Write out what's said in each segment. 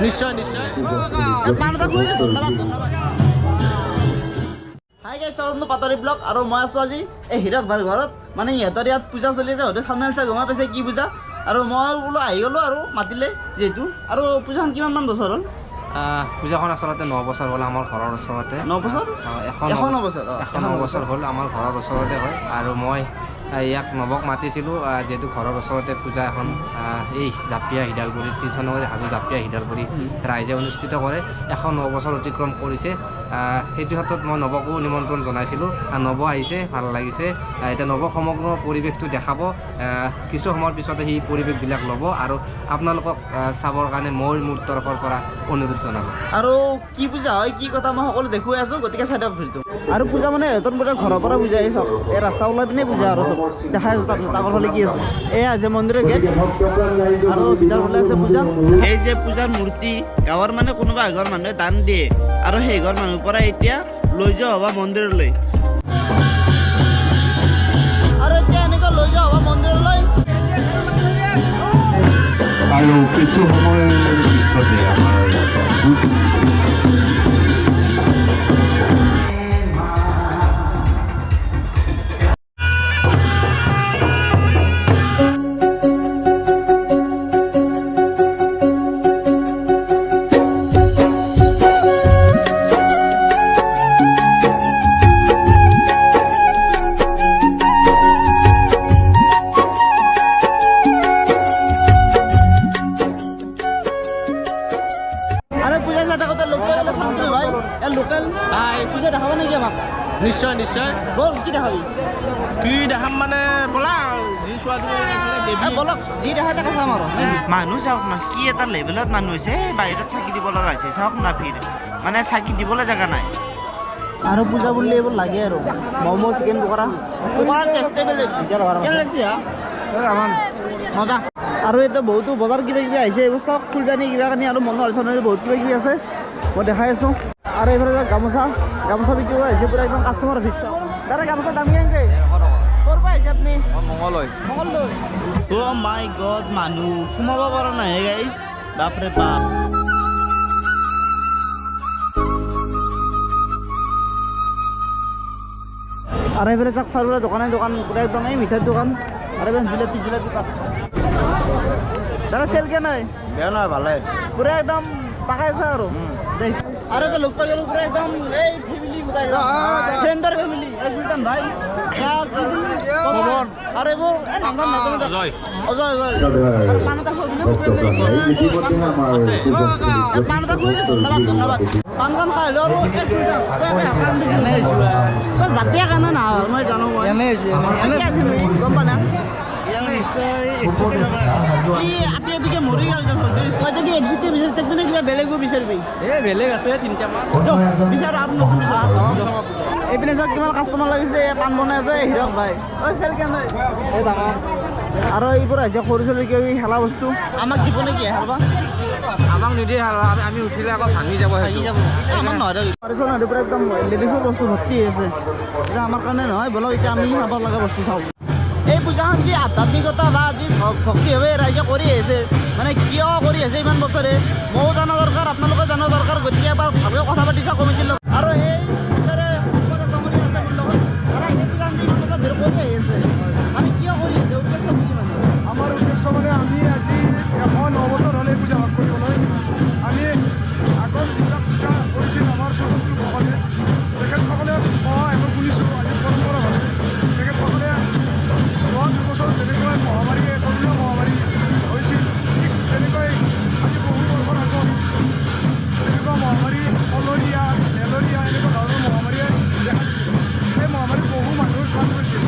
নিশ্চয় নিশ্চয়। ধন্যবাদ ধন্যবাদ। হাই গাইছ, স্বাগতম পাতৰি ব্লগ। আৰু মই আছোঁ আজি এই হীৰক ভাইৰ ঘৰত। মানে ইহঁতৰ ইয়াত পূজা চলি আছে, হয়তো থাম্বনেইল চাই গম পাইছে কি পূজা। আৰু মই বোলো আহি গ'লোঁ আৰু মাতিলে যিহেতু। আৰু পূজাখন কিমানমান বছৰ হ'ল? পূজাখন আচলতে 9 বছৰ হ'ল আমাৰ ঘৰৰ ওচৰতে। 9 বছৰ? 109 বছৰ। 109 বছৰ হ'ল আমাৰ ঘৰৰ ওচৰতে হয়। আৰু মই ইয়াক নৱক মাতিছিলোঁ, যিহেতু ঘৰৰ ওচৰতে পূজা এখন এই জাপিয়া হিদালগুৰি তীৰ্থনগৰী হাজো জাপিয়া হিদালগুৰি ৰাইজে অনুষ্ঠিত কৰে। 109 বছৰ অতিক্ৰম কৰিছে। সেইটো ক্ষেত্ৰত মই নৱকো নিমন্ত্ৰণ জনাইছিলোঁ আৰু নৱ আহিছে, ভাল লাগিছে। এতিয়া নৱ সমগ্ৰ পৰিৱেশটো দেখাব। কিছু সময়ৰ পিছতে সি পৰিৱেশবিলাক ল'ব আৰু আপোনালোকক চাবৰ কাৰণে মই মোৰ তৰফৰ পৰা অনুৰোধ জনালোঁ। আৰু কি পূজা হয় কি কথা মই সকলো দেখুৱাই আছোঁ, গতিকে চাই থাকক ভিডিঅ'টো। আৰু পূজা মানে সিহঁতৰ পূজা ঘৰৰ পৰা পূজা, এই চব এই ৰাস্তা ওলাই পিনে পূজা। আৰু চব দেখাই আছোঁ। তাৰপিছত আগৰ ফালে কি আছে, এয়া আছে মন্দিৰৰ গেট আৰু ভিতৰ ফালে আছে পূজা। এই যে পূজাৰ মূৰ্তি গাঁৱৰ মানে কোনোবা এঘৰ মানুহে দান দিয়ে আৰু সেই ঘৰ মানুহৰ পৰা এতিয়া লৈ যোৱা হ'ব মন্দিৰলৈ। আৰু এতিয়া এনেকুৱা লৈ যোৱা হ'ব মন্দিৰলৈ। আৰু কিছু সময়ৰ পিছতে আমাৰ পূজা দেখাব নেকি আমাক? নিশ্চয় নিশ্চয়। বল, কি দেখাবি? কি দেখাম মানে বলা যি চোৱা বলক, যি দেখা তাকে চাম। আৰু মানুহ চাওক না, কি এটা লেভেলত মানুহ হৈছে। বাহিৰত চাকি দিব লগা হৈছে, চাওক না ভিৰ, মানে চাকি দিবলৈ জেগা নাই। আৰু পূজা বুলিলে এইবোৰ লাগে আৰু ম'ম', চিকেন পকৰা। পকৰাৰ টেষ্টে বেলেগ। কেনে লাগছে? আমাৰ মজা। আৰু এতিয়া বহুতো বজাৰ কিবা কিবি আহিছে, এইবোৰ চব ফুলদানি কিবা কানি আৰু মনোহৰ চনোহৰ বহুত কিবা কিবি আছে, মই দেখাই আছোঁ। আৰু এইফালে গামোচা, গামোচা বিক্ৰী কৰা আহিছে, পূৰা একদম কাষ্টমাৰ ভিৰ। দাদা গামোচা দাম কেনেকৈ? ক'ৰ পৰা আহিছে আপুনি? মঙলদৈ। মঙলদৈ। অ' মাই গড, মানুহ সোমাব পৰা নাই গাইছ, বাপৰে বাপ। আৰু এইফালে চাওক চাৰিওফালে দোকানে দোকান, পূৰা একদম এই মিঠাইৰ দোকান। আৰু এইফালে জিলাপি, জিলাপি পাক। দাদা চেল কেনে? বেয়া নহয়, ভালে। পূৰা একদম পাকাই আছে আৰু। আৰু এটা লগ পাই গ'লো, পূৰা একদম এই ফেমিলি গোটাই, ফ্ৰেণ্ডৰ ফেমিলি। এই চুলতান ভাই, আৰু এইবোৰ নাম নাজানো, অজয়। অজয় অজয়। আৰু পাণ এটা খুৱাই দিলে, পাণ এটা খুৱাই। ধন্যবাদ ধন্যবাদ। পাণখন খাই হ'লেও আৰু তই জাপিয়া কাৰণে নহয়, মই জানো, মই গম পা না। আপি আপিকে মৰি গ'ল। তই কি এক্সিটে বিচাৰি থাকবি নে কিবা বেলেগো বিচাৰিবি? এই বেলেগ আছে তিনিটামান বিচাৰ আৰু নতুন বিচাৰ। এইপিনে চাওক কিমান কাষ্টমাৰ লাগিছে, পাণ বনাই আছে হীৰক ভাই। ঐ চেল কেনে? আৰু এইবোৰ আহিছে সৰু ছোৱালী কিবা কিবি খেলা বস্তু। আমাক দিব নেকি খেলবা? আমাক নিদিয়ে, আমি উঠিলে আকৌ ভাঙি যাব। ভাঙি যাব, আমাৰ নহয়। পূৰা একদম লেডিছৰ বস্তু ভৰ্তি আছে। এতিয়া আমাৰ কাৰণে নহয়, বলক এতিয়া আমি খাব লগা বস্তু চাওঁ। এই পূজাখন যি আধ্যাত্মিকতা বা যি ভক্তিভাৱে ৰাইজে কৰি আহিছে, মানে কিয় কৰি আছে ইমান বছৰে, ময়ো জনা দৰকাৰ, আপোনালোকেও জনা দৰকাৰ। গতিকে এবাৰ ভালকৈ কথা পাতি চাওঁ কমিটিৰ লগত। আৰু এই আছে মোৰ লগত। আৰু এই পূজাখন যে ইমান বছৰ ধৰি কৰি আহি আছে, মানে কিয় কৰি আছে, উদ্দেশ্য কি? মানে আমাৰ উদ্দেশ্য মানে আমি আজি 109 বছৰ হ'লে এই পূজা ভাগ কৰিবলৈ। আমি আগৰ যিবিলাক পূজা কৰিছিল আমাৰ পূৰ্বপুৰুষসকলে, তেখেতসকলে কোৱা আমি শুনিছোঁ, আজি পৰম্পৰাভাৱে তেখেতসকলে যোৱা 2 বছৰ যেনেকৈ মহামাৰীয়ে, কৰোণা মহামাৰী হৈছিল, ঠিক তেনেকৈ আজি বহু বৰ্ষৰ আগত তেনেকুৱা মহামাৰী, কলৰীয়া, মেলেৰিয়া এনেকুৱা ধৰণৰ মহামাৰীয়ে দেখা দিছিল। সেই মহামাৰীত বহু মানুহৰ প্ৰাণ গৈছিল,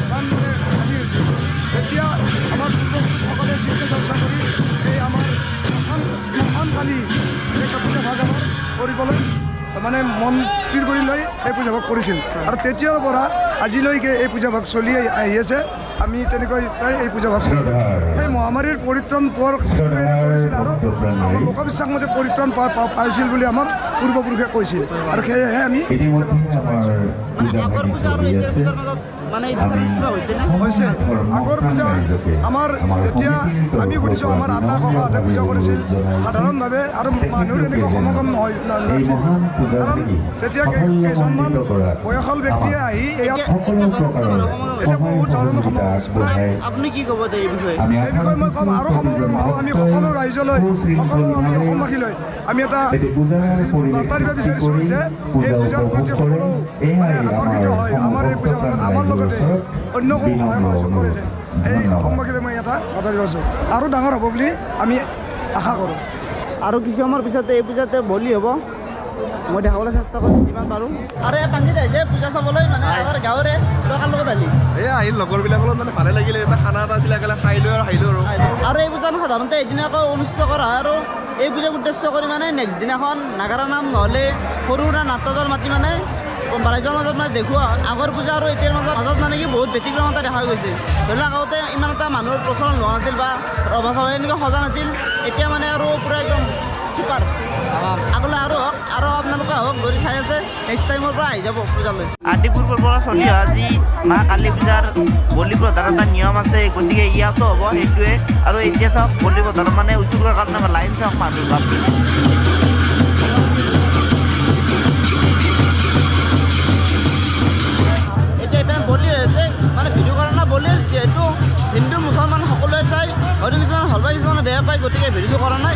প্ৰাণ মানে হানি হৈছিল। তেতিয়া আমাৰ পূৰ্বপুৰুষসকলে চিন্তা চৰ্চা কৰি এই আমাৰ শ্মশান কালী এই পূজা ভাগ আমাৰ কৰিবলৈ মানে মন স্থিৰ কৰি লৈ এই পূজা ভাগ কৰিছিল। আৰু তেতিয়াৰ পৰা আজিলৈকে এই পূজা ভাগ চলি আহি আছে। আমি তেনেকৈ প্ৰায় এই পূজা ভাগ কৰোঁ। সেই মহামাৰীৰ পৰিত্ৰাণ পোৱাৰ কৰিছিল আৰু আমাৰ লোকবিশ্বাস মতে পৰিত্ৰাণ পাইছিল বুলি আমাৰ পূৰ্বপুৰুষে কৈছিল আৰু সেয়েহে আমি ইতিমধ্যে আমাৰ মানে পূজা আগৰ ভাগি পূজা আৰু চলি এতিয়াৰ আছে। পূজাৰ মাজত মানে ডিফাৰেঞ্চ কিবা হৈছেনে? হৈছে। আগৰ পূজা আমাৰ যেতিয়া আমি সুধিছোঁ, আমাৰ আতা ককাহঁতে পূজা কৰিছিল সাধাৰণভাৱে আৰু মানুহৰ এনেকুৱা সমাগম নহয় নাছিল, কাৰণ তেতিয়া কেইজনমান বয়সীয়াল ব্যক্তিয়ে আহি ইয়াত এতিয়া বহুত ধৰণৰ সমাগম হৈছে প্ৰায়। আপুনি কি ক'ব এই বিষয়ে? এই বিষয়ে মই ক'ম আৰু সমাগম হওক। আমি সকলো ৰাইজলৈ, সকলো আমি অসমবাসীলৈ আমি এটা বাৰ্তা দিব বিচাৰিছোঁ যে এই পূজাৰ প্ৰতি সকলো মানে আকৰ্ষিত হয় আমাৰ এই পূজা আমাৰ লগতে অন্যকো সহায় সহযোগ কৰিছে। এই অসমবাসীলৈ মই এটা বাৰ্তা দিব আছোঁ আৰু ডাঙৰ হ'ব বুলি আমি আশা কৰোঁ। আৰু কিছু সময়ৰ পিছতে এই পূজাতে বলি হ'ব, মই দেখাবলৈ চেষ্টা কৰিম যিমান পাৰোঁ। আৰু এই পাঞ্জিত আহিছে পূজা চাবলৈ, মানে আমাৰ গাঁৱৰে। তই কাৰ লগত আহিলি? এই আহিল লগৰবিলাকৰ লগত, মানে ভালে লাগিলে। এটা খানা এটা আছিলে, একেলগে খাই লৈ আৰু আহিলোঁ আৰু। আৰু এই পূজা সাধাৰণতে এদিনাকৈ অনুষ্ঠিত কৰা হয় আৰু এই পূজাক উদ্দেশ্য কৰি মানে নেক্সট দিনাখন নাগাৰা নাম নহ'লে সৰু সুৰা নাট্যদল মাতি মানে ৰাইজৰ মাজত মানে দেখুওৱা হয়। আগৰ পূজা আৰু এতিয়াৰ মাজত মানে কি বহুত ব্যতিক্ৰম এটা দেখা গৈছে। ধৰি লওক আগতে ইমান এটা মানুহৰ প্ৰচলন হোৱা নাছিল বা ৰভা চভা এনেকুৱা সজা নাছিল, এতিয়া মানে আৰু পূৰা একদম চুপাৰ। আগলৈ আৰু হওক আৰু আপোনালোকে হওক যদি চাই আছে, নেক্সট টাইমৰ পৰা আহি যাব পূজালৈ। আদি পূৰ্বৰ পৰা চলি অহা যি মা কালী পূজাৰ বলি প্ৰধান এটা নিয়ম আছে, গতিকে ইয়াতো হ'ব সেইটোৱে। আৰু এতিয়া চাওক বলি প্ৰধান মানে উচুকাৰ কাৰণে লাইন চাওক মানুহ বাপৰে। এতিয়া এইপিনে বলি হৈ আছে, মানে ভিডিঅ' কৰা নাই বলি, যিহেতু হিন্দু মুছলমান সকলোৱে চাই, হয়তো কিছুমান ভাল পায় কিছুমানে বেয়া পায়, গতিকে ভিডিঅ'টো কৰা নাই।